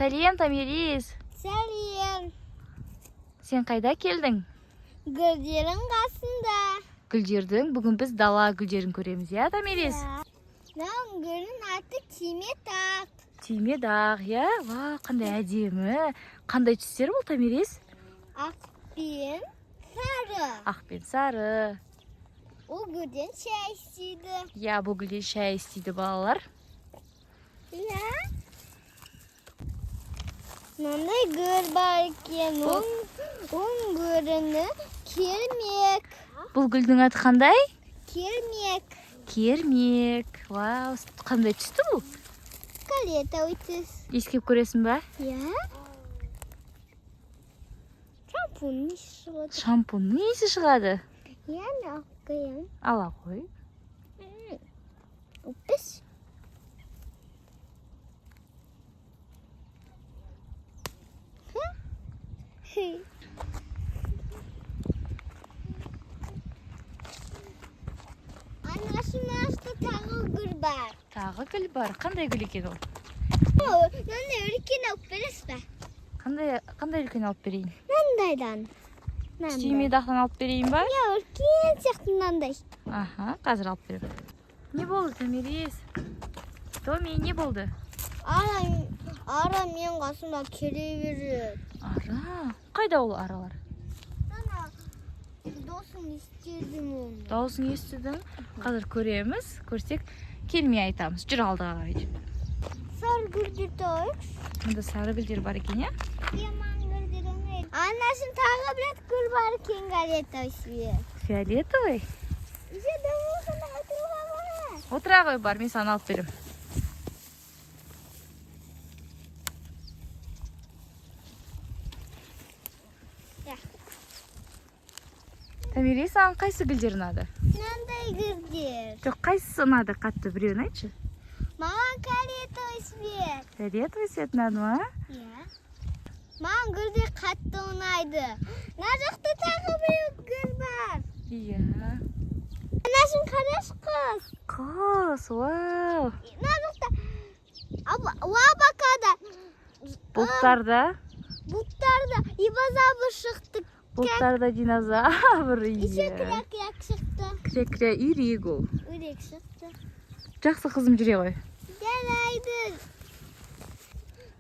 Сәлем, Томирис. Сәлем. Сен қайда келдің? Гүлдердің қасында. Гүлдердің, бүгін біз дала гүлдерін көреміз, иә, Томирис? Мынаның гүлінің аты түйметақ. Түймедақ, иә? Ва, қандай әдемі. Қандай түстер бұл, Томирис? Ақ пен сары. Ақ пен сары. Ол гүлден шай істейді. Иә, бұл гүлден шай істейді балалар. Иә. Мынандай гүл бар екен. Оның гүліні кермек. Бұл гүлдің аты қандай? Кермек. Кермек. Вау, қандай түсті бұл? Фиолетовый түс. Иіскеп көресің ба? Иә. Шампунь иісі шығады. Шампуньның иісі шығады. Иә, мен алып қоямын. Ала ғой. Упс. Анашым, мына тағы гүл бар. Тағы гүл бар. Қандай гүл екен ол? Мынандай үлкен алып бересіз бе? Қандай үлкен алып берейін? Мынандайдан. Түймедақтан алып берейін ба? Иә, үлкен сияқты мынандай. Аха, қазір алып беремін. Не болды, Томирис? Томи, не болды? Ара мен қасыма келе береді. Ара? Қайда ол аралар? Ана досым естідім оны. Дауысын естідің. Қазір көреміз. Көрсек, келмей айтамыз. Жүр алдыға қарай. Сары гүлдер тауайықшы. Мында сары гүлдер бар екен, иә? Яман гүлдер ұнайды. Анашым, тағы бір гүл бар екен, фиолетовый цвет. Фиолетовый? Еще домашына отыруға болады. Отыра ғой, бар, мен саған алып беремін. Иә. Томирис, саған қайсы гүлдер ұнады? Мынандай гүлдер. Жоқ, қайсысы ұнады қатты, біреуін айтшы. Маған фиолетовый цвет. Фиолетовый цвет ұнады ма? Иә. Маған гүлдер қатты ұнайды. Мына жақта тағы бір гүл бар. Иә. Анашым, қарашы, қыз. Қыз, вау. Мына жақта лабакада. Бұлттарда, Бұлттарда динозавр шықты. бұлттарда динозавр. Еще Иә. кря-кря шықты. Кря-кря үйрек ол. Үйрек шықты. Жақсы, қызым, жүре ғой. Жарайды.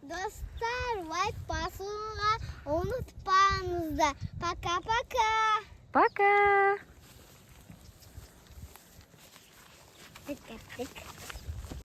Достар, лайк басуға ұмытпаңыздар. Пока-пока. Пока. Тік-тік.